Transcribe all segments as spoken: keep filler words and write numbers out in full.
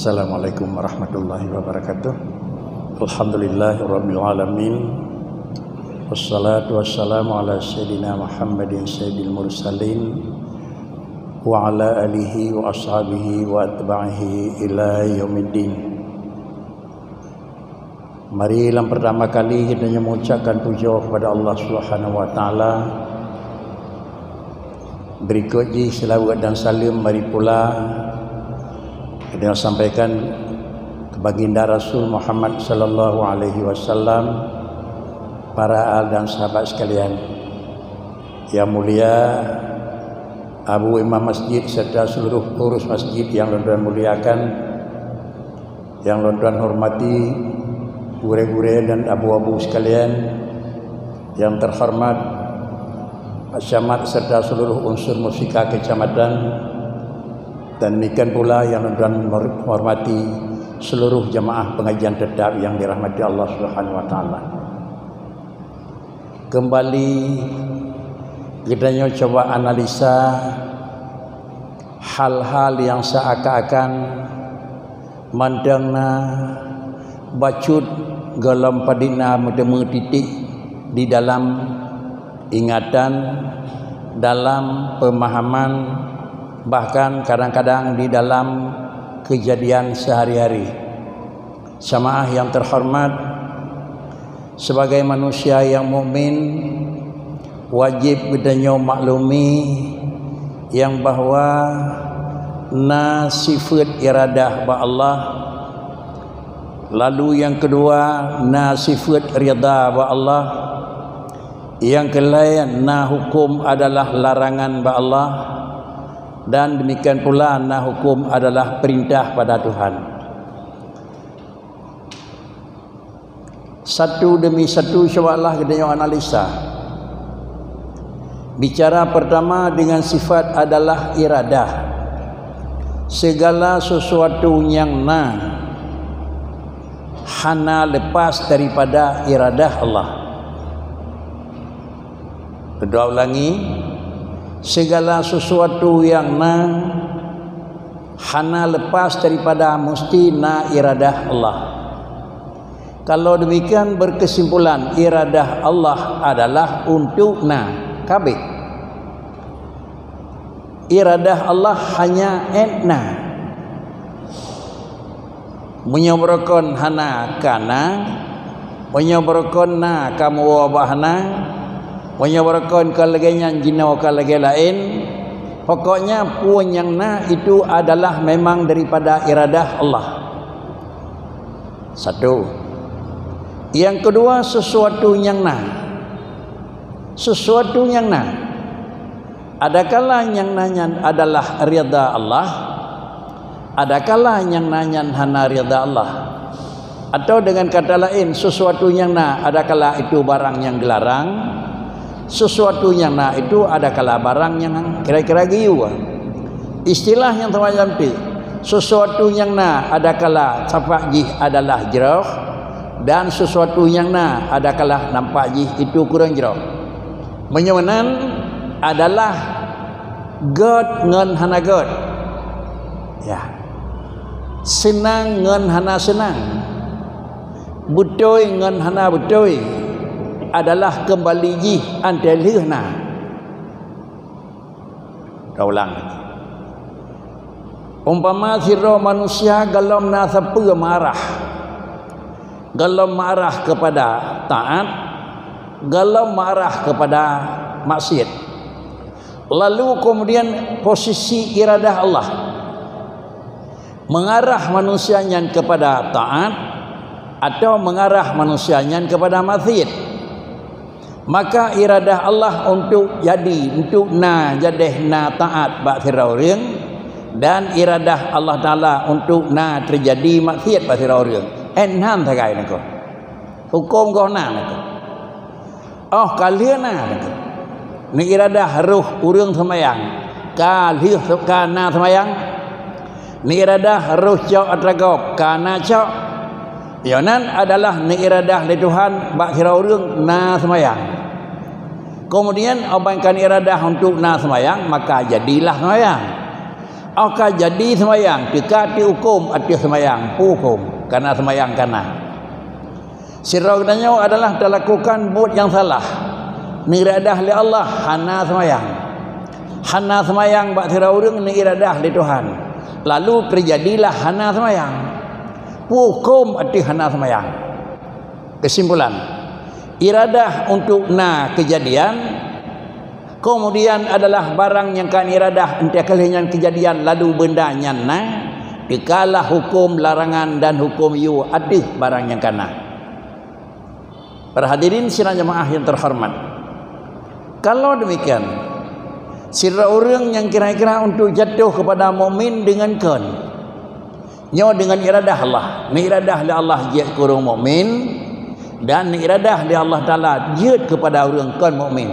Assalamualaikum warahmatullahi wabarakatuh. Alhamdulillahirabbil alamin. Wassalatu wassalamu ala sayyidina Muhammadin sayyidil mursalin wa ala alihi wa ashabihi wa atba'ihi ila yaumiddin. Mari lam pertama kali kita mengucapkan puja kepada Allah Subhanahu wa taala. Berikut jih selawat dan salam mari pula kita sampaikan ke baginda Rasul Muhammad sallallahu alaihi wasallam, para al dan sahabat sekalian. Yang mulia Abu Imam Masjid serta seluruh pengurus masjid yang lôn tuan muliakan, yang lôn tuan hormati, gurée-gurée dan abu-abu sekalian, yang terhormat Pak Camat serta seluruh unsur musika kecamatan, dan demikian pula yang lôn tuan hormati seluruh jamaah pengajian tetap yang dirahmati Allah Subhanahu wa taala. Kembali geutanyoe cuba analisa hal-hal yang seakan-akan mantong na bacut gohlom padit na meuteumé titik di dalam ingatan, dalam pemahaman, bahkan kadang-kadang di dalam kejadian sehari-hari. Jamaah yang terhormat, sebagai manusia yang mukmin, wajib geutanyoe maklumi yang bahwa na sifat iradah bak Allah, lalu yang kedua na sifat ridha bak Allah, yang kelai na hukum adalah larangan bak Allah, dan demikian pula na hukum adalah perintah pada Tuhan. Satu demi satu, cubalah geutanyoe analisa. Bicara pertama dengan sifat adalah iradah. Segala sesuatu nyang na hana lepas daripada iradah Allah. Kedua ulangi, segala sesuatu nyang na hana lepas daripada mesti na iradah Allah. Kalau demikian, berkesimpulan iradah Allah adalah untuk na, ka abéh. Iradah Allah hanya ét na. Meunyoe beurukon hana ka na, meunyoe beurukon na ka meuwoe bak hana, meunyoe beurukon ka lagée nyan jinoe ka lagée laén, pokoknya peue nyang na itu adalah memang daripada iradah Allah. Satu. Yang kedua, sesuatu nyang na. Sesuatu nyang na. Adakala nyang na nyan adalah ridha Allah, adakala nyang na nyan hana ridha Allah. Atau dengan kata laén, sesuatu nyang na adakala itu barang nyang geularang, sesuatu nyang na itu adakala barang nyang kira-kira geuyue. Istilah nyang teumacam pih, sesuatu nyang na adakala sapat jih adalah jroh, dan sesuatu nyang na adakala nampak jih itu kureueng jroh. Meunyoe meunan adalah gét ngon hana gét. Ya. Seunang ngon hana seunang. Beutôi ngon hana beutôi adalah keumbali jih anté lheueh na. Taulang lagi. Umpama sidroe manusia gohlom na sapeue meuarah, gohlom meuarah keupada taát, gohlom meuarah keupada maksiat. Lalu kemudian posisi iradah Allah, mengarah manusia nyan kepada taat atau mengarah manusia nyan kepada maksiat. Maka iradah Allah untuk jadi, untuk na jadeh na taat bak sidroe ureuëng, dan iradah Allah Taala untuk na teujadi maksiat bak sidroe ureuëng. Enhan sagai niko. Hukum goh na niko. Oh, ka lheueh na niko. Neuiradah roh ureuëng seumayang, ka lheueh ka na seumayang. Neuiradah roh cok atra gob, ka na cok. Nyoe nan adalah neuiradah lé Tuhan bak sidroe ureuëng na seumayang. Kemudian, oh ban ka neuiradah untuk na seumayang, maka jadilah seumayang. Óh ka jadi seumayang, teuka teuhukôm ateueh seumayang, peuhukôm, kana seumayang kana. Sidroe geutanyoe adalah talakukan buet nyang salah. Neuradah lé Allah hana seumayang. Hana seumayang bak sidroe ureuëng neuradah lé Tuhan. Lalu teujadilah hana seumayang. Peuhukôm ateueh hana seumayang. Keusimpulan, iradah untuk na keujadian, keumudian adalah barang nyang ka neuradah, entah ka lheueh nyan keujadian lalu beunda nyan na, teukalah hukôm larangan dan hukôm yue ateueh barang nyang ka na. Para hadirin sidang jamaah nyang teuhoreumat, kalau demikian, sidroe ureuëng nyang kira-kira untuk jatuh keupada mukmin deungon kon, nyoe deungon iradah Allah. Neuradah lé Allah jeuet keu ureuëng mukmin dan neuradah lé Allah Taala jeuet keupada ureuëng kon mukmin.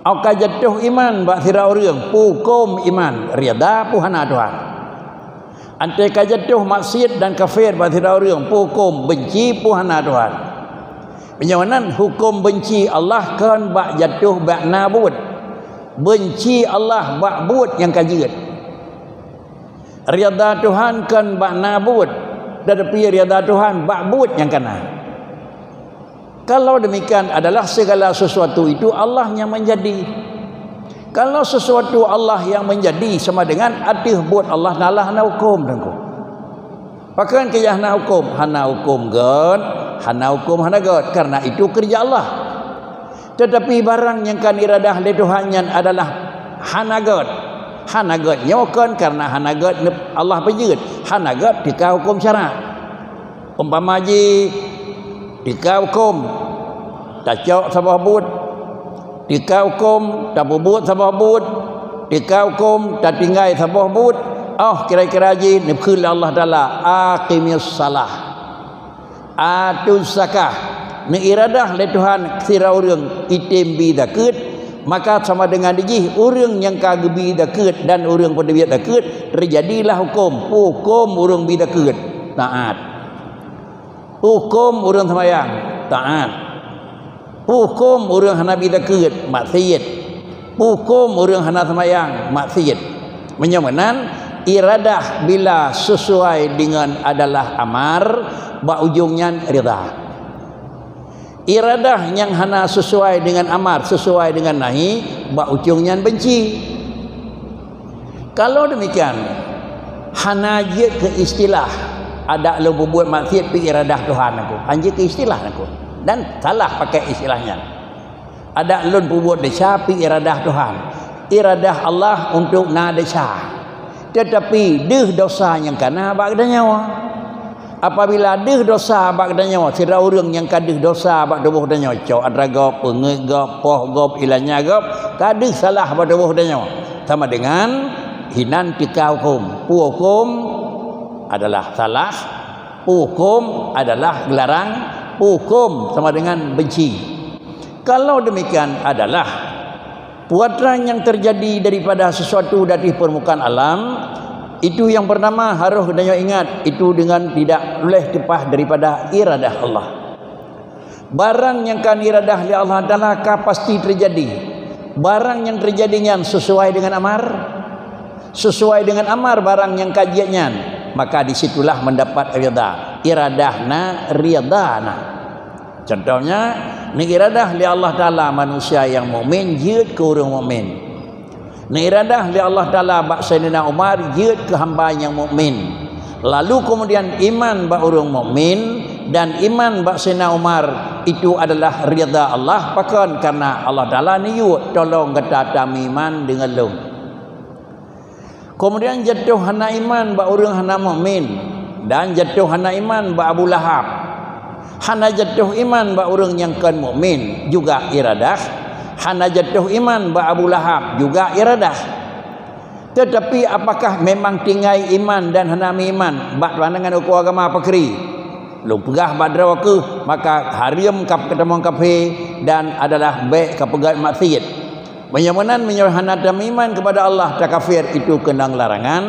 Óh ka jatuh iman bak sidroe ureuëng, peuhukôm iman, ridha peuhana Tuhan. Antée ka jatuh maksiet dan kafir bak sidroe ureuëng, peuhukôm benci peuhana Tuhan. Meunyoe nan hukôm benci Allah kon bak jatuh bak na buet. Benci Allah bak buet nyang ka jeuet. Ridha Tuhan kon bak na buet, tetapi ridha Tuhan bak buet nyang ka na. Kalau demikian adalah segala sesuatu itu Allah yang menjadi. Kalau sesuatu Allah yang menjadi sama dengan ateueh buet Allah Taala hana hukôm teungku. Pakon keu hana hukôm? Hana hukôm gét, hana hukôm hana gét, karena itu kerja Allah. Tetapi barang nyang ka neuradah lé Tuhan nyan adalah hana gét. Hana gét nyoe kon karena hana gét Allah peujeuet, hana gét teuka hukôm syarak. Umpama jih, teuka hukôm tacok saboh buet, teuka hukôm tapeubuet saboh buet, teuka hukôm tatinggai saboh buet, óh kira-kira jih neukheun lé Allah Taala, "Aqimis shalah, atuz zakah." Neuiradah lé Tuhan sidroe ureuëng item bi zakeuet, maka sama dengan jih ureuëng nyang ka geubi zakeuet dan ureuëng peuteubiet zakeuet, teujadilah hukôm, hukôm ureuëng bi zakeuet taát. Hukôm ureuëng seumayang, taát. Hukôm ureuëng hana bi zakeuet, maksiet. Hukôm ureuëng hana seumayang, maksiet. Meunyoe meunan, iradah bila sesuai dengan adalah amar, bak ujong nyan ridha. Iradah nyang hana sesuai dengan amar, sesuai dengan nahi, bak ujong nyan benci. Kalau demikian, hana jeuet keu istilah, "Adak lôn peubuet maksiet pih iradah Tuhan aku." Hana jeuet keu istilah aku. Dan salah pakai istilah nyan. "Adak lôn peubuet desya pih iradah Tuhan." Iradah Allah untuk na desya. Tetapi deuh dosa nyang ka na bak geutanyoe. Apabila deuh dosa bak geutanyoe, sidroe ureuëng nyang ka deuh dosa bak tuboh geutanyoe, cok atra gob, peungeuet gob, poh gob, ilanya gob, ka deuh salah bak tuboh geutanyoe, sama dengan hinan teuka hukôm. Peue hukôm adalah salah, peue hukôm adalah geularang, peue hukôm sama dengan benci. Kalau demikian adalah Peue atra nyang teujadi daripada sesuatu di ateueh peurmukaan alam, itu nyang peurtama harôh geutanyoe ingat, itu deungon tidak boleh leupah daripada iradah Allah. Barang nyang ka iradah lé Allah Taala ka pasti teujadi. Barang nyang teujadi nyan sesuai deungon amar, sesuai deungon amar barang nyang ka jeuet nyan, maka di situlah mendapat ridha. Iradah na, ridha na. Contohnya, neuiradah lé Allah Taala manusia nyang mukmin jeuet keu ureuëng mukmin. Neuiradah lé Allah Taala bak Saidina Umar jeuet keu hamba nyang mukmin. Lalu keumudian iman bak ureuëng mukmin dan iman bak Saidina Umar itu adalah ridha Allah, pakon? Karena Allah Taala neuyue tolong gata tameuiman deungon lôn. Keumudian jatuh hana iman bak ureuëng hana mukmin dan jatuh hana iman bak Abu Lahab. Hana jatuh iman bak ureuëng nyang kon mukmin juga iradah, hana jatuh iman bak Abu Lahab juga iradah. Tetapi apakah memang tinggai iman dan hana meuiman bak pandangan huköm agama pakri? Lôn peugah bak droe keuh, maka hareuem ka peutamong kafé dan adalah bék ka peugét maksiet. Meunyoe meunan, meunyoe hana tameuiman keupada Allah, takafé itu keunong larangan,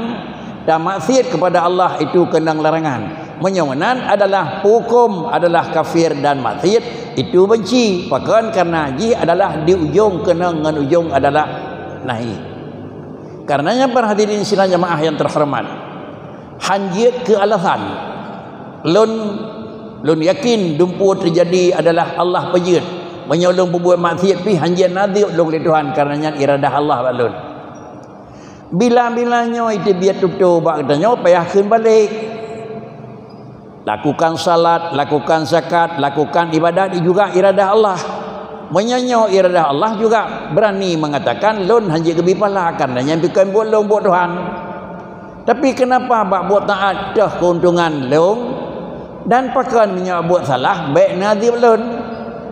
tamaksiet keupada Allah itu keunong larangan. Meunyoe meunan adalah huköm adalah kafé dan maksiet, itu benci, pakon? Karena jih adalah di ujong keunong ngon ujong adalah nahi. Karenanya, para hadirin sidang jamaah yang terhormat, hanjeuet keu alasan. Lôn, lôn yakin dumpeue teujadi adalah Allah peujeuet. Meunyoe lôn peubuet maksiat pih, hanjeuet na adeueb lôn lé Tuhan, kareuna nyan iradah Allah bak lôn. Bila-bila nyoe iteubiet tutoe bak geutanyoe, payah kheun balek. Lakukan salat, lakukan zakat, lakukan ibadat juga iradah Allah. Meunyoe nyoe iradah Allah juga, berani mengatakan, "Lôn hanjeuet geubri pahala, kareuna nyan bukon buet lôn, buet Tuhan." Tapi kenapa bak buet taat toh keuntungan lôn, dan pakon meunyoe buet salah bèk na adeueb lôn?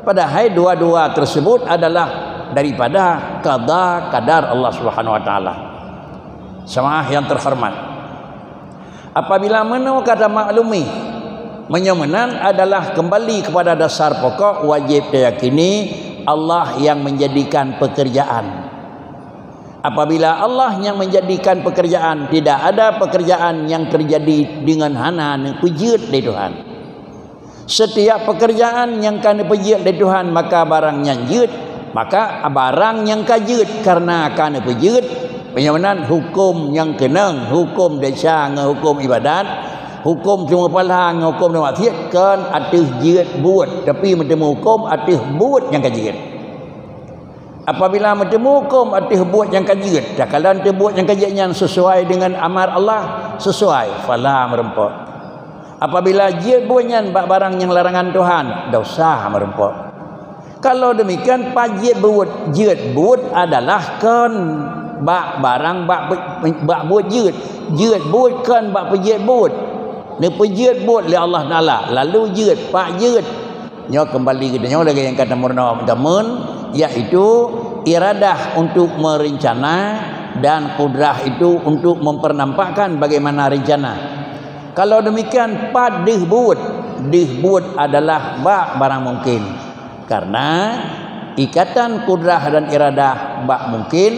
Padahai dua-dua tersebut adalah daripada qada qadar Allah Subhanahu wa Taala. Jamaah yang terhormat, apabila meunoe ka tamaklumi, meunyoe meunan adalah kembali kepada dasar pokok wajib tayakini Allah yang menjadikan pekerjaan. Apabila Allah yang menjadikan pekerjaan, tidak ada pekerjaan yang terjadi dengan hana neupeujeuet lé Tuhan. Setiap pekerjaan nyang ka neupeujeuet lé Tuhan, maka barang nyan jeuet, maka barang nyang ka jeuet kareuna ka neupeujeuet, meunyoe meunan huköm nyang keunong, huköm desya ngon huköm ibadat, huköm teuma pahala ngon huköm maksiat, kon ateueh jeuet buet, tapi meuteumé huköm ateueh buet nyang ka jeuet. Apabila meuteumé huköm ateueh buet nyang ka jeuet, takalon teubuet nyang ka jeuet nyan sesuai dengan amar Allah, sesuai, pahala meurumpok. Apabila jeuet buet nyan bak barang nyang larangan Tuhan, desya meurumpok. Kalau demikian, pat jeuet buet? Jeuet buet adalah kon bak barang bak, bak buet jeuet. Jeuet buet kon bak peujeuet buet. Neupeujeuet buet lé Allah Taala, lalu jeuet, pat jeuet. Nyoe keumbali geutanyoe lagèe nyang ka tameurunoe teumon, yaitu iradah untuk merencana dan kudrah itu untuk mempernampakkan bagaimana rencana. Kalau demikian, pat deuh buet? Deuh buet adalah bak barang mungkin. Karena ikatan kudrah dan iradah bak mungkin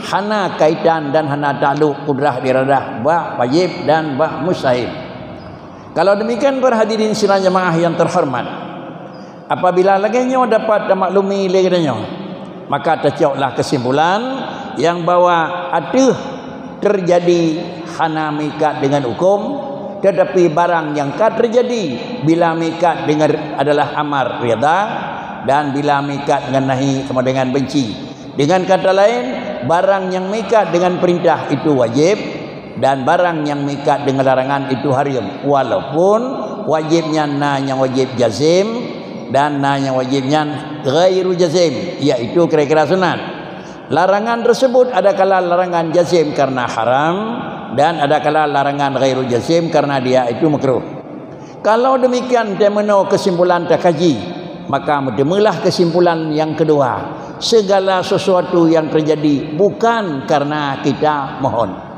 hana kaitan dan hana takluk kudrah dan iradah bak wajib dan bak mustahil. Kalau demikian, para hadirin sidang jamaah yang terhormat, apabila lagèe nyoe dapat tamaklumi lé geutanyoe, maka teucoklah kesimpulan nyang bahwa ateueh terjadi hana meuikat dengan huköm, tetapi barang nyang ka terjadi bila meuikat dengan adalah amar ridha, dan bila meuikat dengan nahi sama dengan benci. Dengan kata lain, barang nyang meuikat dengan perintah itu wajib, dan barang nyang meuikat dengan larangan itu haram. Walaupun wajib nyan na nyang wajib jazim dan na nyang wajib nyan ghairu jazim, yaitu kira-kira sunat. Larangan tersebut adakala larangan jazim karena haram dan adakala larangan ghairu jazim karena dia itu makruh. Kalau demikian, teumeunoe kesimpulan takaji, maka meuteumelah kesimpulan yang kedua, segala sesuatu yang terjadi bukan karena kita mohon.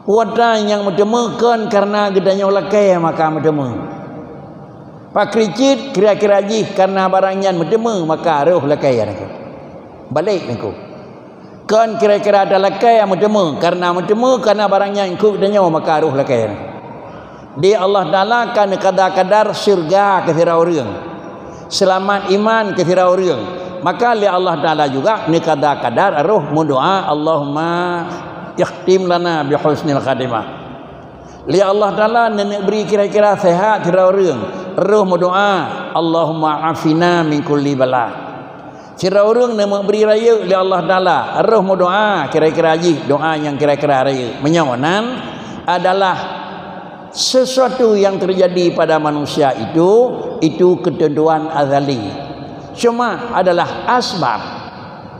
Watèe nyang meuteumé kon karena geutanyoe lakèe maka meuteumé. Pakri cit kira-kira jih karena barang nyan meuteumé maka roh lakèe nyan. Balek nangku. Kon kira-kira talakèe meuteumé, karena meuteumé karena barang nyan keu tanyoe maka roh lakèe. Di Allah Taala ka neukada-kadar syurga keu sidroe ureueng, seulamat iman keu sidroe ureueng, maka lé Allah Taala juga neukada-kadar roh meudoa, "Allahumma ikhtim lana bi husnil khatimah." Lé Allah Taala neuk bri kira-kira sehat sidroe ureueng, roh meudoa, "Allahumma afina min kulli bala." Sidroe ureueng neuk bri rayeuk lé Allah Taala, roh meudoa, kira-kira jih doa nyang kira-kira rayeuk. Meunyoe nan adalah sesuatu yang terjadi pada manusia itu, itu ketentuan azali. Cuma adalah asbab.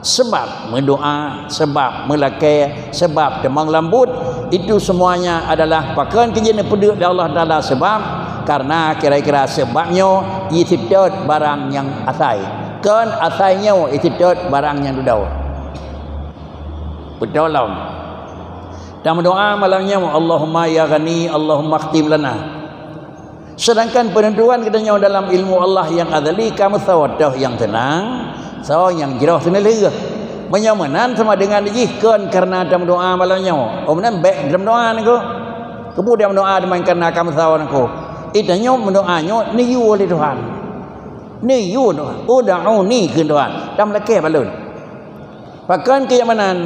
Sebab meudoa, sebab meulakèe, sebab teumang lambot, itu semuanya adalah pakon keu jeuet neupeuduek lé Allah Taala sebab, karena kira-kira sebab nyoe jiseutôt barang nyang asai. Kon asai nyoe jiseutôt barang nyang dudoe. Beutôi lom. Tameudoa malam nyoe, "Allahumma ya Ghani, Allahumma khtim lana." Sedangkan penentuan geutanyoe dalam ilmu Allah nyang azali ka meusawa toh nyang seunang, sawa nyang jroh seuneulheueh. Meunyoe meunan sama dengan jih kon karena tameudoa malam nyoe. Oh meunan bèk tameudoa nangku. Keupeue tameudoa deungon karena ka meusawa nangku. Geutanyoe meudoa nyoe neuyue lé Tuhan. Neuyue Tuhan. Ud'uni kheun Tuhan. Tameulakèe bak lôn. Pakon keu nyang meunan?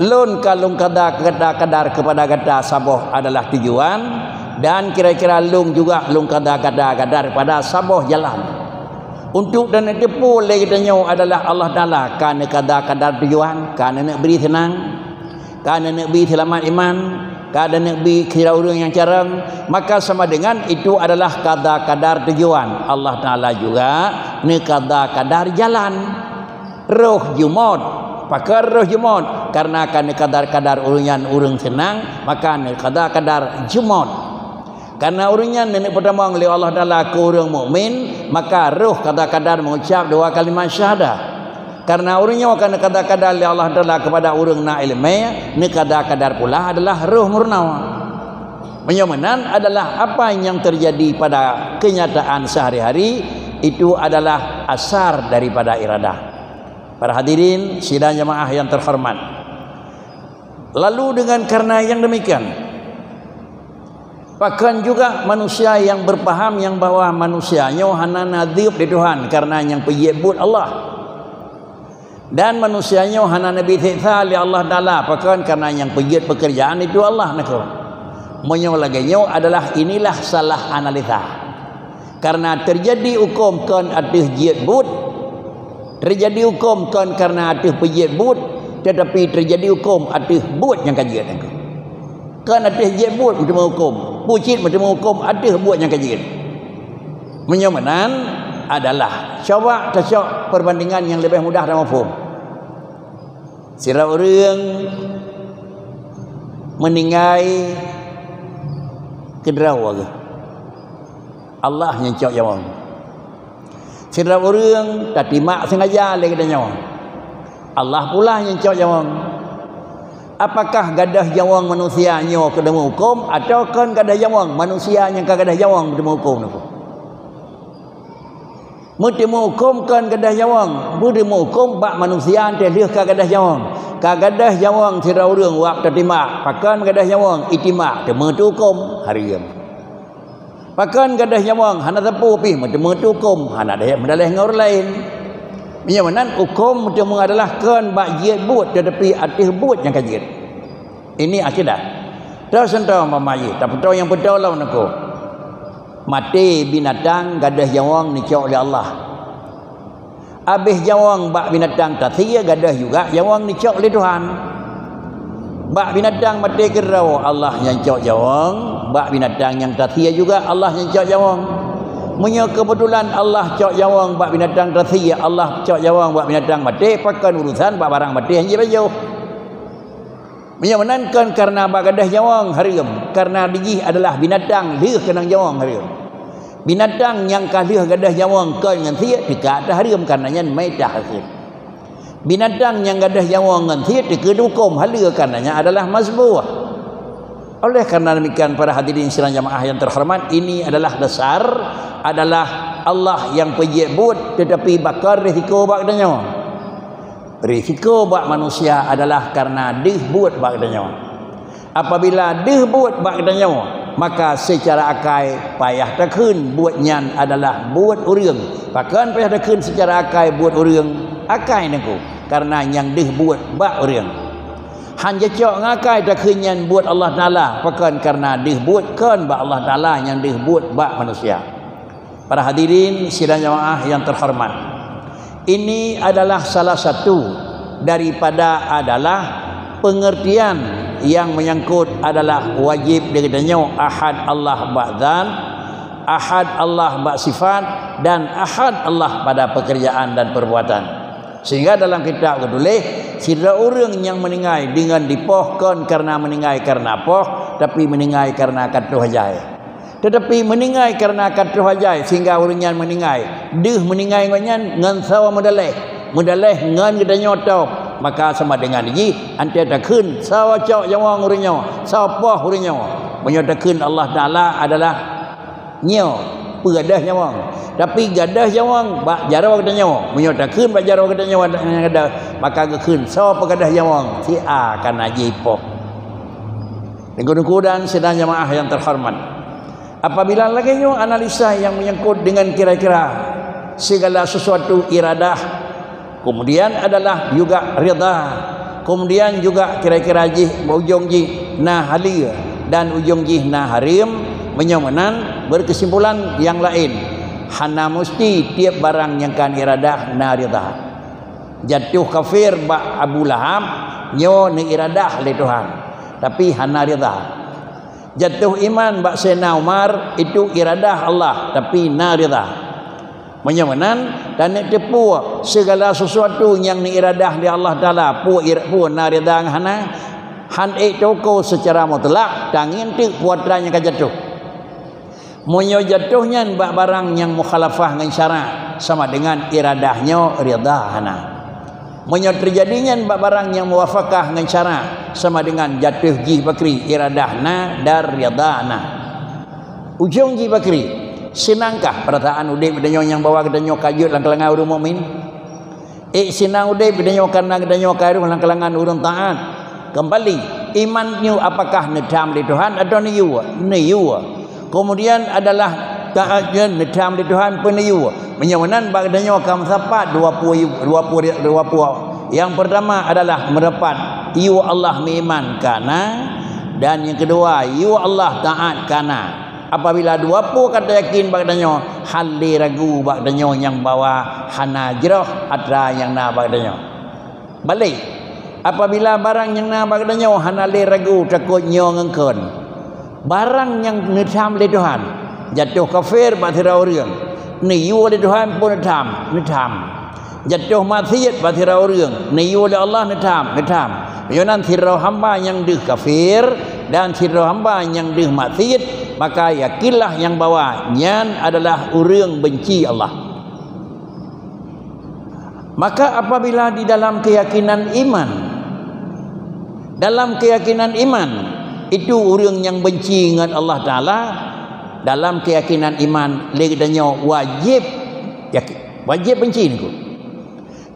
Lôn ka lôn kada, kada kadar kepada gata saboh adalah tujuan, dan kira-kira lôn juga lôn kada, kada kadar pada saboh jalan. Untuk dan teupeu lé geutanyoe adalah Allah Taala ka neukada kadar tujuan, ka neuk bri seunang, ka neuk bri seulamat iman, ka neuk bri kira ureuëng nyang carông, maka sama dengan itu adalah kada kadar tujuan. Allah Taala juga neukada kadar jalan. Roh jumôt, pakon roh jumôt, karena ka neukada kadar ureuëng nyan ureuëng seunang, maka neukada kadar jumôt. Karena ureuëng nyan neuk peutamong lé Allah Taala keu ureuëng mukmin, maka roh kada kadar mengucap dua kalimat syahadah. Karena ureuëng nyoe ka neukada kadar lé Allah Taala kepada ureuëng na iéleumé, neukada kadar pula adalah roh meurunoe. Meunyoe meunan adalah apa yang terjadi pada kenyataan sehari-hari, itu adalah asar daripada iradah. Para hadirin sidang jamaah yang terhormat. Lalu dengan karena yang demikian, pakon juga manusia yang berpaham yang bahwa manusia nyoe hana neudeueb lé Tuhan karena nyang peujeuet buet Allah. Dan manusia nyoe hana neubi seksa lé Allah Taala pakon karena nyang peujeuet pekerjaan itu Allah nakeuh. Meunyoe lagée nyoe adalah inilah salah analisa. Karena terjadi huköm kon ateueh jeuet buet, terjadi huköm kon karena ateueh peujeuet buet, tetapi terjadi huköm ateueh buet nyang ka jeuet nyan. Kon ateueh jeuet buet meuteumé huköm, buet cit meuteumé huköm ateueh buet nyang ka jeuet. Meunyoe meunan adalah, coba tacok perbandingan nyang leubeh mudah dan muphom. Sidroe ureuëng meuninggai keudroe geuh. Allah nyang cok nyawöng. Sidroe ureuëng tatimak sengaja lé geutanyoe. Allah pula nyang cok nyawöng. Apakah gadôh nyawöng manusia nyoe keuneuk meuhuköm, atawa kon gadôh nyawöng manusia nyang ka gadôh nyawöng keuneuk meuhuköm nyoe? Meuteumé huköm kon gadôh nyawöng, meuteumé huköm bak manusia teuh lheueh ka gadôh nyawöng. Ka gadôh nyawöng sidroe ureuëng wab tatimak, pakon gadôh nyawöng, itimak, teumé teuhuköm, hareuem. Pakon gadôh nyawöng, hana sapeue pih meuteumé teuhuköm, hana deh meudaleh ngon ureuëng laén. Meunyoe meunan, huköm meuteumé adalah kon bak jeuet buet, tetapi ateueh buet nyang ka jeuet. Ini akidah. Toh seuntoh mama jih, tapeutoe nyang peutoe lom nako. Maté binatang gadôh nyawöng neucok lé Allah. Abéh nyawöng bak binatang tasie gadôh juga nyawöng neucok lé Tuhan. Bak binatang maté keudroe Allah nyang cok nyawöng, bak binatang nyang tasie juga Allah nyang cok nyawöng. Meunyoe keubeutulan Allah cok nyawöng bak binatang tasie, Allah cok nyawöng bak binatang maté, pakon urusan bak barang maté hana jipajoh. Meunyoe meunan kon kareuna bak gadôh nyawöng hareuem, kareuna di jih adalah binatang lheueh keunong nyawöng hareuem. Binatang nyang ka lheueh gadôh nyawöng kon ngon sie teuka ateueh hareuem, kareuna nyan maitah hakheun. Binatang nyang gadôh nyawöng ngon sie teukeue huköm haleue, kareuna nyan adalah mazbuh. Oleh karena demikian, para hadirin sidang jamaah yang terhormat, ini adalah dasar, adalah Allah yang peujeuet buet, tetapi bakal risiko bak geutanyoe. Risiko bak manusia adalah karena deuh buet bak geutanyoe. Apabila deuh buet bak geutanyoe, maka secara akai payah takheun buet nyan adalah buet ureuëng. Pakon payah takheun secara akai buet ureuëng? Akai nangku, karena nyang deuh buet bak ureuëng. Han jacok ngakai takheun nyan buet Allah Taala, pakon karena deuh buet kon bak Allah Taala, nyang deuh buet bak manusia. Para hadirin sidang jamaah yang terhormat, ini adalah salah satu daripada adalah pengertian yang menyangkut adalah wajib di geutanyoe ahad Allah bak zat, ahad Allah bak sifat, dan ahad Allah pada pekerjaan dan perbuatan. Sehingga dalam kitab geutuléh, sidroe ureuëng nyang meuninggai deungon dipoh kon kareuna meuninggai kareuna poh, tapi meuninggai kareuna ka troh ajai. Tetapi meuninggai kareuna ka troh ajai sehingga ureuëng nyan meuninggai. Deuh meuninggai ngon nyan ngon soe meudaleh? Meudaleh ngon geutanyoe tôb, maka sama dengan jih anté takheun soe cok nyawöng ureuëng nyoe, soe poh ureuëng nyoe. Meunyoe takheun Allah Taala adalah nyoe, peugadôh nyawöng. Tapi gadôh nyawöng bak jaroe geutanyoe. Meunyoe takheun bak jaroe geutanyoe gadôh, maka geukheun soe peugadôh nyawöng, si A ka na jipoh. Teungku-teungku dan sidang jamaah yang terhormat. Apabila lagée nyoe analisa yang menyangkut dengan kira-kira segala sesuatu iradah, kemudian adalah juga rida, Kemudian juga kira-kira jih, ujong jih na haleue dan ujong jih na hareuem. Meunyoe meunan, berkesimpulan nyang laén, hana musti tiep barang nyang ka neuiradah na ridha. Jatuh kafir bak Abu Lahab, nyoe neuiradah lé Tuhan, tapi hana ridha. Jatuh iman bak Saidina Umar, itu iradah Allah, tapi na ridha. Meunyoe meunan, taneuk teupeue, segala sesuatu nyang neuiradah lé Allah Taala, peue ir-, peue na ridha ngon hana, han ék teuko secara mutlak, tangieng teuk peue atra nyang ka jatuh. Meunyoe jatuh nyan bak barang nyang mukhalafah ngon syarak, sama dengan iradah nyoe ridha hana. Meunyoe teujadi nyan bak barang nyang muwafaqah ngon syarak, sama dengan jatuh jih bakri, iradah na dan ridha na. Ujong jih bakri, seunangkah peurasaan udeb geutanyoe nyang bahwa geutanyoe ka jeuet lam kalangan ureuëng mukmin? Ék seunang udeb geutanyoe kareuna geutanyoe ka rhoh lam kalangan ureuëng taát. Keumbali, iman nyoe apakah neutham lé Tuhan atawa neuyue? Neuyue. Keumudian adalah taát nyan neutham lé Tuhan peu neuyue? Meunyoe meunan, bak geutanyoe ka meusapat dua pue, dua pue, dua pue. Nyang peurtama adalah meusapat yue Allah meuiman ka na, dan nyang keudua yue Allah taát ka na. Apabila dua pue ka tayakin bak geutanyoe, han lé ragu bak geutanyoe nyang bahwa hana jroh atra nyang na bak geutanyoe. Balek, apabila barang nyang na bak geutanyoe hana lé ragu takot nyoe ngon kheun, barang nyang neutham lé Tuhan, jatuh kafir bak sidroe ureuëng, neuyue lé Tuhan pun neutham, neutham. Jatuh maksiet bak sidroe ureuëng, neuyue lé Allah neutham, neutham. Meunyoe nan sidroe hamba nyang deuh kafir dan sidroe hamba nyang deuh maksiet, maka yakinlah nyang bahwa nyan adalah ureuëng benci Allah. Maka apabila di dalam keyakinan iman, dalam keyakinan iman, itu ureuëng nyang benci ngon Allah Taala, dalam keyakinan iman lé geutanyoe wajéb yakin, wajéb benci niko.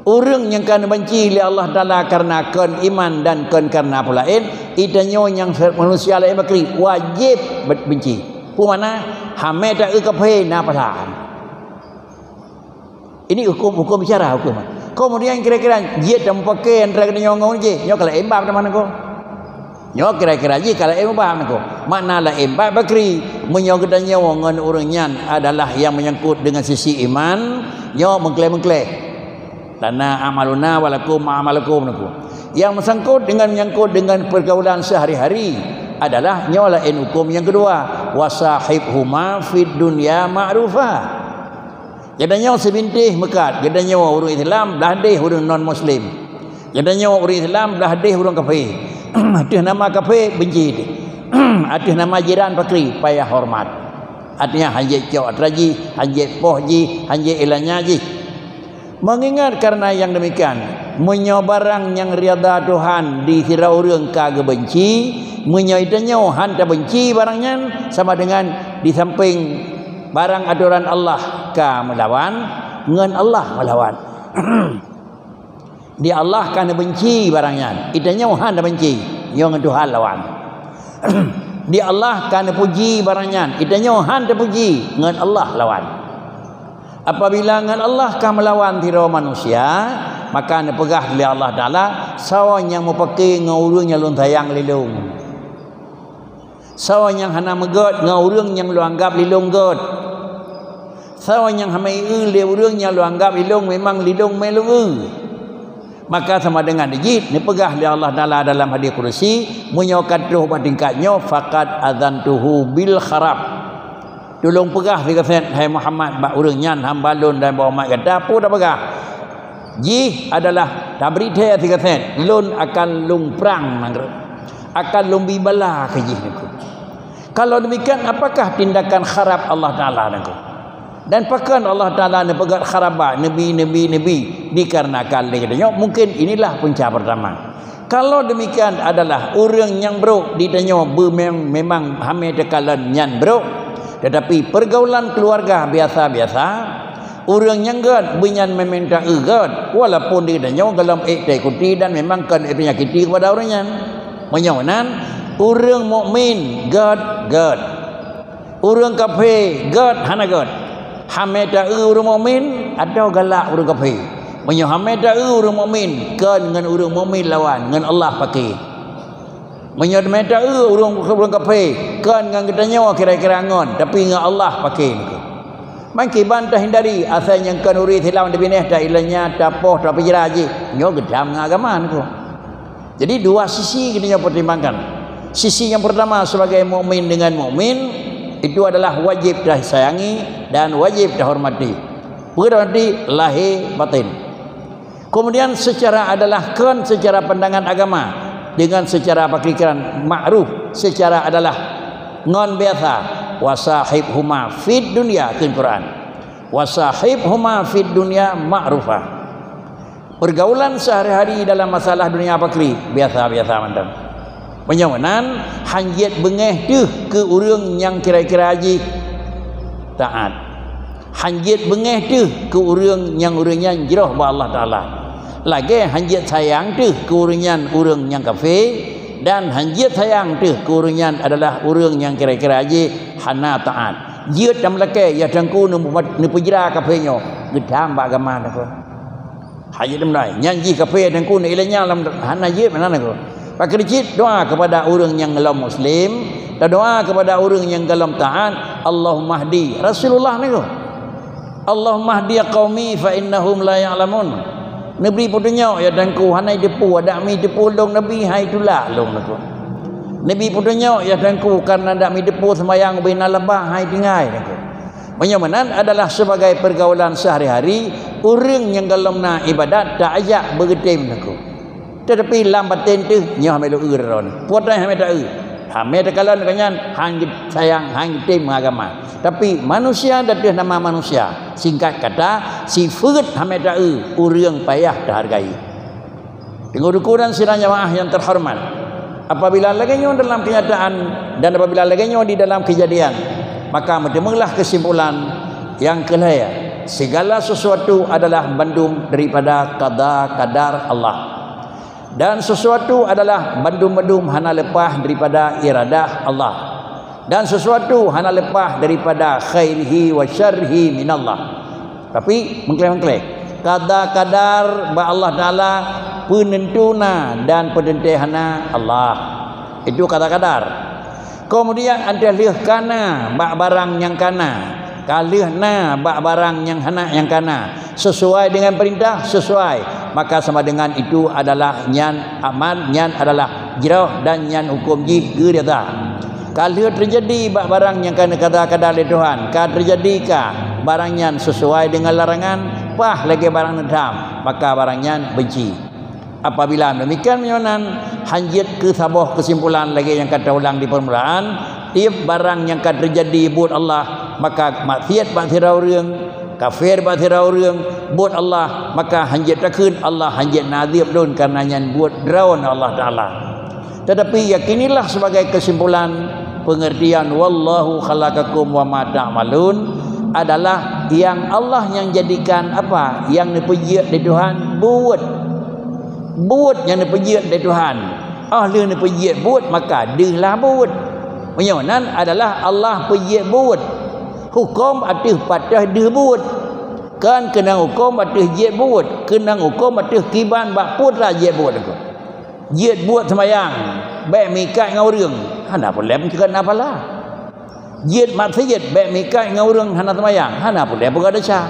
Ureuëng nyang ka neubenci lé Allah Taala kareuna kon iman dan kon kareuna peue laén, geutanyoe nyang manusia laén bakri wajéb be-, benci. Peue makna? Hamé taeu kafé na pasan. Ini hukum, hukum bicara, hukum. Kemudian kira-kira jeuet tamupaké antara geutanyoe ngon jih, nyoe ka laén bab teuma niko. Nyoe kira-kira jih ka laén bab niko. Makna laén bab bakri, meunyoe geutanyoe ngon ureuëng nyan adalah nyang menyangkut dengan sisi iman, nyoe meuklé-meuklé. Lana amaluna walakum amalukum niko. Yang menyangkut dengan, menyangkut dengan pergaulan sehari-hari adalah nyoe laén hukum nyang keudua, wasahibhuma fid dunya ma'rufa. Geutanyoe sibinteh meukat, geutanyoe ureuëng Islam blah deh ureuëng non muslim. Geutanyoe ureuëng Islam blah deh ureuëng kafé. Ateueh nama kafé benci teuh. Ateueh nama jiran pakri payah hormat. Artinya hanjeuet cok atra jih, hanjeuet poh jih, hanjeuet ilanya jih. Mengingat karena yang demikian, meunyoe barang nyang ridha Tuhan di sidroe ureuëng ka geubenci, meunyoe geutanyoe han tabenci barang nyan, sama dengan di samping barang atoran Allah ka meulawan, ngon Allah meulawan. Di Allah ka neubenci barang nyan, geutanyoe han tabenci, nyoe ngon Tuhan lawan. Di Allah ka neupuji barang nyan, geutanyoe han tapuji, ngon Allah lawan. Apabila ngon Allah ka meulawan sidroe manusia, maka neupeugah lé Allah Taala, "Soe nyang meupaké ngon ureuëng nyang lôn sayang lé lôn? Soe nyang hana meugét ngon ureuëng nyang lôn anggab lé lôn gét? Soe nyang hamé eu lé ureuëng nyang lôn anggab lé lôn memang lé lôn mé lôn eu?" Maka sama dengan jih neupeugah lé Allah Taala dalam hadis kudusi, "Meunyoe ka troh bak tingkat nyoe, faqad adzantuhu bil kharab." Tulông peugah sigasét, hai Muhammad, bak ureuëng nyan hamba lôn dan bak umat gata, peue tapeugah? Jih adalah tabri thée sigasét, lôn akan lôn prang nanggroe, akan lôn bi bala keu jih nanggroe. Kalau demikian, apakah tindakan kharab Allah Taala nanggroe? Dan pakon Allah Taala neupeugét kharaba neubi, neubi, neubi? Dikarenakan lé geutanyoe, mungkin inilah punca pertama. Kalau demikian adalah ureuëng nyang brok di tanyoe beumem-, memang hamé teukalon nyan brok, tetapi pergaulan keluarga biasa-biasa, ureuëng nyang gét beunyan memang ta-eu gét, walaupun di tanyoe gohlom ék taikuti dan memang kon ék teunyakiti kepada ureuëng nyan. Meunyoe meunan, ureuëng mukmin gét, gét. Ureuëng kafé gét hana gét. Hamé ta-eu ureuëng mukmin, adoe galak ureuëng kafé. Meunyoe hana ta-eu ureuëng mukmin, kon ngon ureuëng mukmin lawan, ngon Allah paké. Meunyoe hana ta-eu ureuëng, ureuëng kafé, kon ngon geutanyoe kira-kira ngon, tapi ngon Allah paké niko. Mangkiban tahindari, asai nyang kon ureuëng Islam dibinéh ta ilanya, tapoh, tapijra jih, nyoe geudam ngon agama niko. Jadi dua sisi kita nyoe pertimbangkan. Sisi yang pertama sebagai mukmin dengan mukmin itu adalah wajib tasayangi dan wajib tahormati. Peue tahormati? Lahé batin. Kemudian secara adalah kon secara pandangan agama, dengan secara pikiran ma'ruf, secara adalah ngon biasa. Wasahibhuma fid dunya, kheun Quran. Wasahibhuma fid dunya ma'rufa. Pergaulan sehari-hari dalam masalah dunia pakri biasa-biasa mantong. Meunyoe meunan, hanjeuet beungéh teuh keu ureuëng nyang kira-kira jih taat. Hanjeuet beungéh teuh keu ureuëng nyang ureuëng nyan jroh bak Allah Taala. Lagée hanjeuet sayang teuh keu ureuëng nyan ureuëng nyang kafé, dan hanjeuet sayang teuh keu ureuëng nyan adalah ureuëng nyang kira-kira jih hana taat. Jeuet dan meulakée, ya Teungku, neupeujra kafé nyoe, geudam bak agama niko. Hanjeuet meulai, nyan jih kafé Teungku, neuilanya lam hana jeuet meunan niko. Pakri cit doa kepada ureuëng nyang golom muslim, dan doa kepada ureuëng nyang golom taat, Allahumma hdi. Rasulullah niko. Allahumma hdi qaumi fa innahum la ya'lamun. Neubri peutunyok ya Teungku, hana jiteupeue, adak mi teupeue lôn Nabi, hai tulak lôn niko. Neubri peutunyok ya Teungku, karena adak mi teupeue seumayang ubé na leubah, hai tinggai niko. Meunyoe meunan adalah sebagai pergaulan sehari-hari, ureuëng nyang golom na ibadat taajak beugeutém niko. Tetapi lam batin teuh nyoe hana lôn eu droe. Putra hana ta-eu. Hana takalon keu nyan, han sayang, han tém agama. Tapi manusia ateueh nama manusia. Singkat kata, sifeuet hana ta-eu, ureuëng payah tahargai. Teungku-teungku dan sidang jamaah yang terhormat, apabila lagée nyoe dalam kenyataan dan apabila lagée nyoe di dalam kejadian, maka meuteumeunglah kesimpulan yang keu lhée, segala sesuatu adalah bandum daripada qada qadar Allah. Dan sesuatu adalah bandum-bandum hana leupah daripada iradah Allah. Dan sesuatu hana leupah daripada khairihi wa syarrihi minallah. Tapi meukleh-meukleh, qada qadar bak Allah Taala, peunentu na dan peuteuntée hana Allah. Itu qada qadar. Keumudian, 'oh lheueh kana bak barang nyang kana, ka lheueh na bak barang nyang hana nyang kana, sesuai dengan perintah, sesuai, maka sama dengan itu adalah nyan aman, nyan adalah jroh, dan nyan huköm jih geureda. Ka lheueh teujadi bak barang nyang ka neukada-kada lé Tuhan, ka teujadi ka barang nyan sesuai dengan larangan, paih lagée barang neutham, maka barang nyan beunci. Apabila demikian, meunyoe nan, hanjeuet keu saboh keusimpulan lagée nyang ka taulang di peumulaan, tieb barang nyang ka teujadi buet Allah, maka maksiet bak sidroe ureuëng, kafé bak sidroe ureuëng, buet Allah, maka hanjeuet takheun Allah hanjeuet neuadeb lôn kareuna nyan buet droe Allah Taala. Tetapi yakinilah sebagai kesimpulan pengertian wallahu khalaqakum wa ma ta'malun adalah yang Allah nyang jadikan apa nyang neupeujeuet lé Tuhan buet. Buet nyang neupeujeuet lé Tuhan. 'Oh lheueh neupeujeuet buet, maka deuhlah buet. Meunyoe nan adalah Allah peujeuet buet. Huköm ateueh patéh deuh buet. Kon keunong huköm ateueh jeuet buet, keunong huköm ateueh kiban bak peue teuma jeuet buet niko. Jeuet buet seumayang, bék meuikat ngon ureuëng, hana peureulée meuikat na pahala. Jeuet maksiet, bék meuikat ngon ureuëng hana seumayang, hana peureulée peugah desya.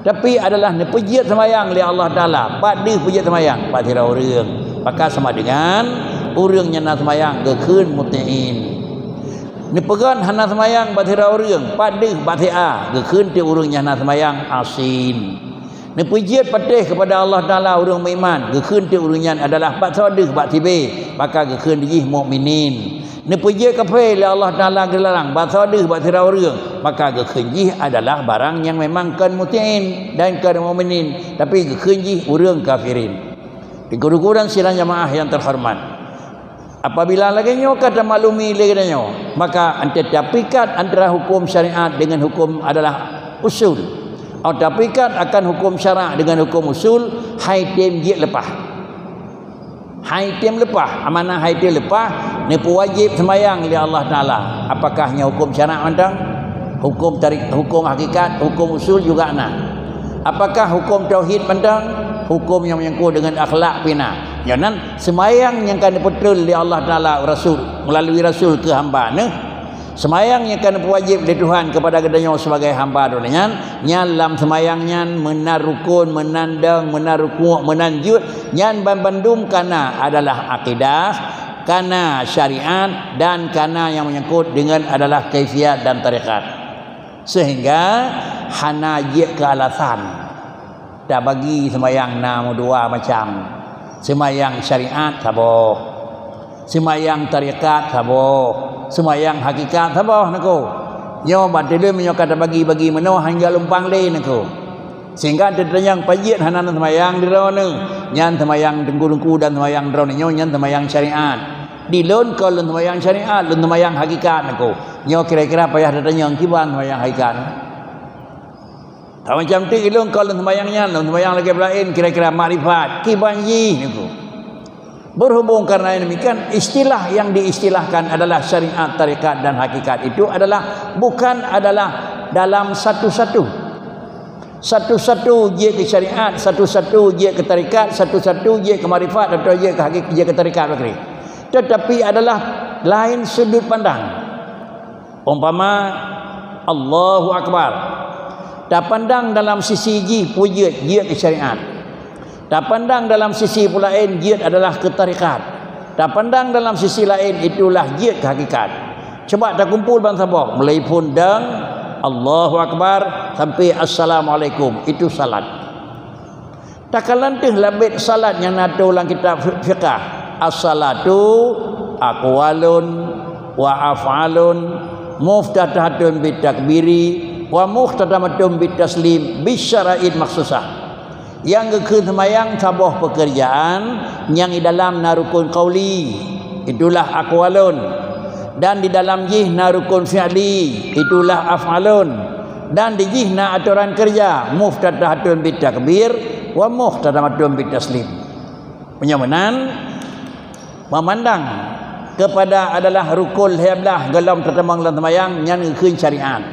Tapi adalah neupeujeuet seumayang lé Allah Taala, pat deuh peujeuet seumayang bak sidroe ureuëng, maka sama dengan ureuëng nyang na seumayang geukheun muti'in. Neupeugét hana seumayang bak sidroe ureuëng, pat deuh bak si A, geukheun teuk ureuëng nyang hana seumayang asin. Neupeujeuet patéh keupada Allah Taala ureuëng meuiman, geukheun teuk ureuëng nyan adalah pat soe deuh bak si B, maka geukheun jih mukminin. Neupeujeuet kafé lé Allah Taala geularang, pat soe deuh bak sidroe ureuëng, maka geukheun jih adalah barang nyang memang kon muti'in dan kon mukminin, tapi geukheun jih ureuëng kafirin. Teungku-teungku dan sidang jamaah nyang teuhoreumat. Apabila lagée nyoe ka tamaklumi lé geutanyoe, maka ante tapikat antara huköm syariat dengan huköm adalah usul. Atau tapikat akan huköm syarak dengan huköm usul, hai tem jeuet leupah. Hai tem leupah, amanah hai tem leupah, neupeuwajéb seumayang lé Allah Taala. Apakah nyoe huköm syarak mantong? Huköm tarik, huköm hakikat, huköm usul juga na. Apakah huköm tauhid mantong? Huköm nyang menyangkut deungon akhlak pih na. Nyoe nan seumayang nyang ka neupeutrön lé Allah Taala Rasul, meulalu Rasul keu hamba neuh. Seumayang nyang ka neupeuwajéb lé Tuhan keupada geutanyoe sibagai hamba Droeneuh nyan, nyan lam seumayang nyan meunan rukon, meunan dong, meunan rukuk, meunan jeuet, nyan banmandum kana adalah akidah, kana syariat, dan kana nyang menyangkut deungon adalah kaifiat dan tarekat. Sehingga hana jeuet keu alasan. Tabagi seumayang na meudua macam. Seumayang syariat saboh. Seumayang tarekat saboh. Seumayang hakikat saboh, neuku. Nyoe ban teuleueng meunyoe ka tabagi-bagi meunoe hana lumpang lé, neuku. Sehingga teutanyong pajiet hana seumayang di droeneuh. Nyan seumayang teungku-teungku dan seumayang droeneuh nyoe nyan seumayang syariat. Di lôn kon lôn seumayang syariat, lôn seumayang hakikat, neuku. Nyoe kira-kira payah teutanyong kiban seumayang hakikat. Tamacam teuk ilôn kon lôn seumayang nyan, lôn seumayang lagée laén, kira-kira makrifat, kiban jih neuku. Berhubung karena yang demikian, istilah yang diistilahkan adalah syariat, tarekat, dan hakikat itu adalah bukan adalah dalam satu-satu. Satu-satu jeuet keu syariat, satu-satu jeuet keu tarekat, satu-satu jeuet keu makrifat atau jeuet keu hakik-, jeuet keu tarekat bakri. Tetapi adalah lain sudut pandang. Umpama, Allahu Akbar. Tapandang dalam sisi jih peue jeuet, jeuet keu syariat. Tapandang dalam sisi peue laén jeuet adalah keu tarekat. Tapandang dalam sisi laén itulah jeuet keu hakikat. Cuba takumpul bansaboh, mulai phon dong, Allahu Akbar, sampai Assalamualaikum. Itu salat. Takalon teuh labet salat nyang na tuléh lam kitab fi-, fiqah. As-salatu aqwalun wa af'alun muftatahatun bit takbiri wa mukhtatamatun bit taslim bi syara'it makhsusah. Nyang geukheun seumayang saboh peukeurjaan nyang di dalam na rukun qauli, itulah aqwalun, dan di dalam jih na rukun fi'li, itulah af'alun. Dan di jih na atoran keureuja, muftatahatun bit takbir wa mukhtatamatun bit taslim. Meunyoe meunan, meumandang keupada adalah rukun lhée blaih gohlom teutamong lam seumayang, nyan geukheun syariat.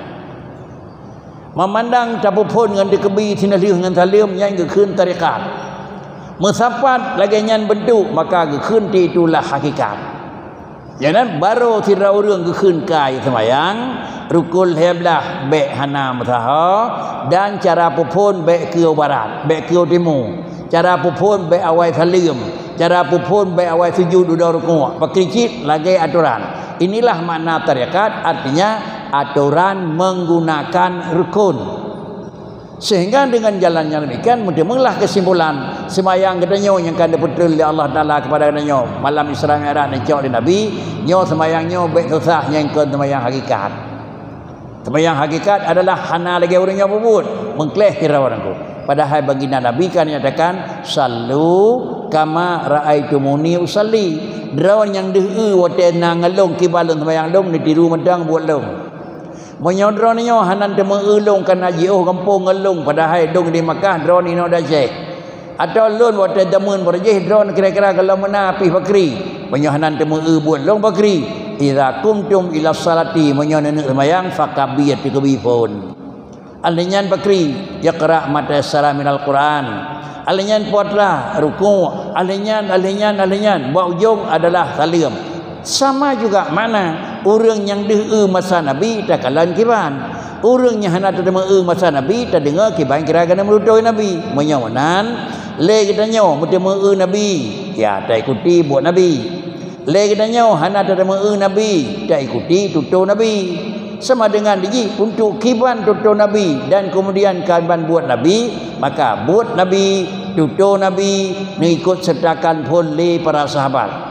Meumandang tapeuphon ngon takbir sinaleuh ngon saleuem, nyan geukheun tarekat. Meusapat lagée nyan beuntuk, maka geukheun ti itulah hakikat. Nyan barô sidroe ureuëng geukheun kayée seumayang, rukun lhée blaih bék hana meusaho, dan cara peuphon bék keu barat, bék keu timu, cara peuphon bék awai saleuem, cara peuphon bék awai sujud dudoe rukuk, pakri cit lagée atoran. Inilah makna tarekat, artinya atoran menggunakan rukun. Sehingga deungon jalan nyang demikian, meuteumeulah keusimpulan, seumayang geutanyoe nyang ka neupeutrön lé Allah Taala keupada geutanyoe malam Isra Mi'raj neucok lé Nabi, nyoe seumayang nyoe bék susah nyang kon seumayang hakikat. Seumayang hakikat adalah hana lagée ureuëng nyoe peubuet, meukleh sidroe nangku. Padahai baginda Nabi ka nyatakan, "Sallu kama ra'aitumuni usalli." Droe nyang deuh-eu watée na ngon lôn kiban lôn seumayang lôn, neutiru mantong buet lôn. Meunyoe droeneuh nyoe hana teumeu-eu lôn kana jiôh gampông ngon lôn, padahai dong di Makkah droeneuh inoe di Aceh. Atawa lôn watée teumeu'en bak jih droeneuh kira-kira gohlom meunan pih pakri. Meunyoe hana teumeu-eu buet lôn pakri. Idza qumtum ila shalati, meunyoe neuneuk seumayang, fakabbir, takbir phon. Ahli nyan pakri, iqra ma tayassara minal Qur'an. Ahli nyan putra, ruku', ahli nyan, ahli nyan, ahli nyan. Bak ujong adalah saleuem. Sama juga makna, ureuëng nyang deuh-eu masa Nabi takalon kiban. Ureuëng nyang hana tateumeu-eu masa Nabi tadeungoe kiban kira geuneuk meututoe Nabi. Meunyoe meunan, lé geutanyoe meuteumeu-eu Nabi, ya taikuti buet Nabi. Lé geutanyoe hana tateumeu-eu Nabi, taikuti tutoe Nabi. Sama dengan dijih untuk kiban tutoe Nabi dan kemudian kiban buet Nabi, maka buet Nabi, tutoe Nabi, neuikot sertakan phon lé para sahabat.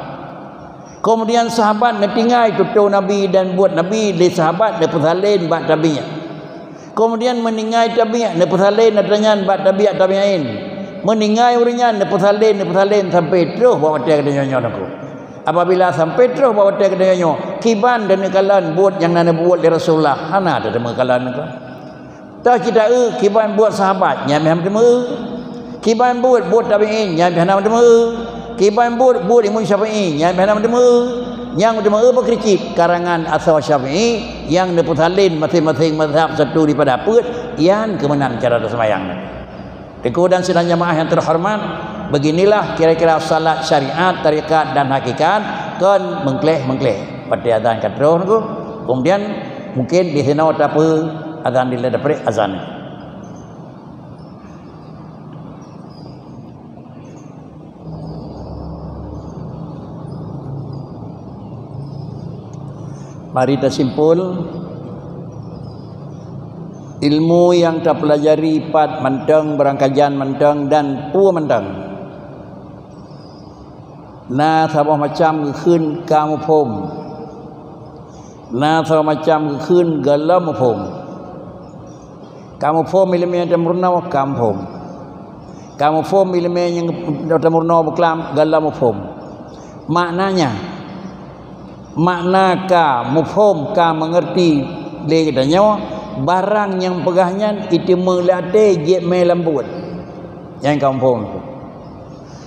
Keumudian sahabat neutinggai tutoe Nabi dan buet Nabi lé sahabat neupeusalén bak tabi'at. Keumudian meuninggai tabi'at neupeusalén atra nyan bak tabi'at tabi'in. Meuninggai ureuëng nyan neupeusalén, neupeusalén sampai troh bak watée geutanyoe nyoe nangku. Apabila sampai troh bak watée geutanyoe nyoe, kiban taneuk kalon buet nyang na neubuet lé Rasulullah, hana tateumeu kalon nangku. Teuh cit ta-eu kiban buet sahabat, nyan pih hana meuteumeu-eu. Kiban buet, buet tabi'in, nyan pih hana meuteumeu-eu. Kiban buet, buet Imam Syafi'i, nyan pih hana meuteumeu-eu. Nyang meuteumeu-eu pakri cit karangan asoe Syafi'i nyang neupeusalén maséng-maséng mazhab satu daripada peuet, nyan keuh meunan cara taseumayang. Teungku dan sidang jamaah yang terhormat, beginilah kira-kira salat syariat, tarekat dan hakikat kon meungkléh-meungkléh. Watée azan ka troh nunggu, kemudian mungkin di sinoe tapeue azan dilée daprek azan. Mari tasimpul, ilmu nyang tapeulajari pat mantong, beurangkajan mantong dan peue mantong. Na saboh macam geukheun ka muphom. Na saboh macam geukheun gohlom muphom. Ka muphom iéleumé nyang tameurunoe ka muphom. Ka muphom iéleumé nyang tameurunoe beuklam gohlom muphom. Maknanya, makna ka muphom, ka meungeurti lé geutanyoe, barang nyang peugah nyan jiteumé lam até jeuet mé lam buet. Nyan ka muphom.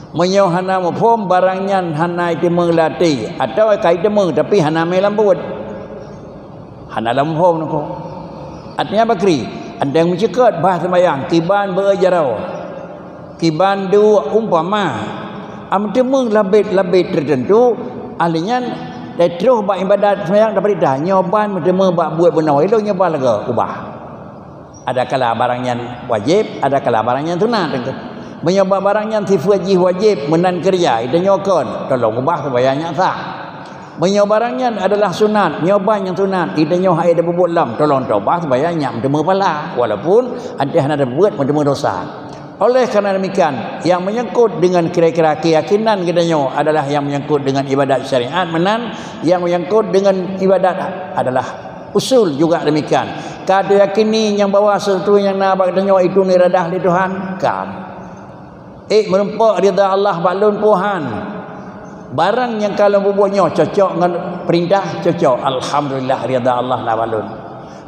Meunyoe hana muphom, barang nyan hana jiteumé lam até, atawa ka jiteumé tapi hana mé lam buet. Hana lom muphom niko. Artinya bakri, andang meuceukeut bah seumayang, kiban beu jaroe, kiban duek umpama, am teumé labet-labet teuteuntu, ahli nyan troh bak ibadat seumayang tapeurintah, nyoe ban meuteumé bak buet bunoe, ilong nyoe ban lagée ubah. Ada kala barang nyan wajéb, ada kala barang nyan sunat. Meunyoe bak barang nyan sifeuet jih wajéb meunan keureuja, geutanyoe kon, tolong ubah supaya nyan sah. Meunyoe barang nyan adalah sunat, nyoe ban nyang sunat, geutanyoe hai tapeubuet lom, tolong taubah supaya nyan meuteumé pahala, walaupun até hana tapeubuet meuteumé dosa. Oleh karena demikian, yang menyangkut dengan kira-kira keyakinan geutanyoe adalah yang menyangkut dengan ibadat syariat meunan, yang menyangkut dengan ibadat adalah usul juga demikian. Ka tayakini nyang bahwa sesuatu nyang na bak geutanyoe itu iradah lé Tuhan? Kan. Eh, meurumpok rida Allah bak lôn, Tuhan. Barang nyang ka lôn peubuet nyoe cocok ngon peurintah? Cocok. Alhamdulillah, rida Allah na bak lôn.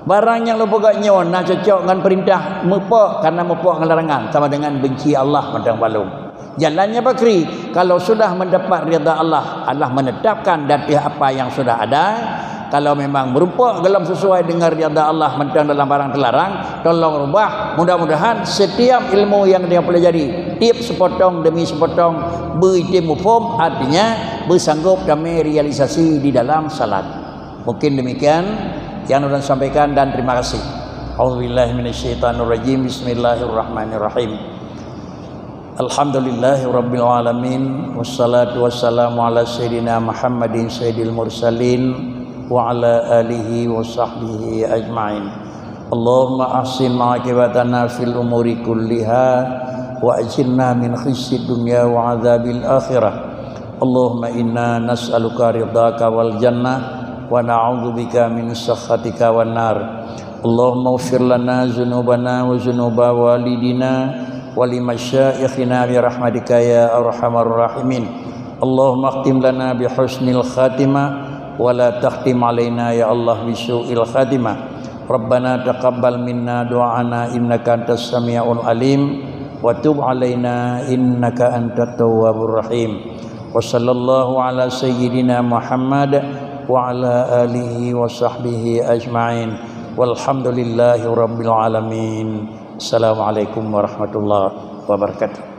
Barang nyang lôn peugah nyoe na cocok ngon peurintah? Meupok, karena meupok ngon larangan sama dengan benci Allah mantong bak lôn. Jalannya bakri, kalau sudah mendapat rida Allah, Allah menetapkan di atas apa yang sudah ada. Kalau memang meurumpok gohlom sesuai dengan rida Allah mantong dalam barang teularang, tolong rubah. Mudah-mudahan setiap ilmu yang dia pelajari, tiep sepotong demi sepotong, beuitem muphom, artinya beusanggob damé realisasi di dalam salat. Mungkin demikian yang ulôn sampaikan dan terima kasih. A'udzubillahi minasyaitonirrajim. Bismillahirrahmanirrahim. Alhamdulillahirabbil alamin. Wassalatu wassalamu ala sayyidina Muhammadin sayyidil mursalin wa ala alihi wa sahbihi ajmain. Allahumma ahsin aqibatana fil umuri kulliha wa ajirna min khizyid dunya wa adzabil akhirah. Allahumma inna nas'aluka ridhaka wal jannah wa na'udzubika min sakhatika wan nar. Allahumma ighfir lana dzunubana wa dzunuba walidina wa li masyaikhina bi rahmatika ya arhamar rahimin. Allahumma akhtim lana bi husnil khatimah wa la takhtim alaina ya Allah bi su'il khatimah. Rabbana taqabbal minna du'ana innaka antas samiul alim wa tub alaina innaka antat tawwabur rahim. Wa sallallahu ala sayyidina Muhammad wa ala alihi wa sahbihi ajmain. Walhamdulillahi rabbil alamin. Assalamualaikum warahmatullahi wabarakatuh.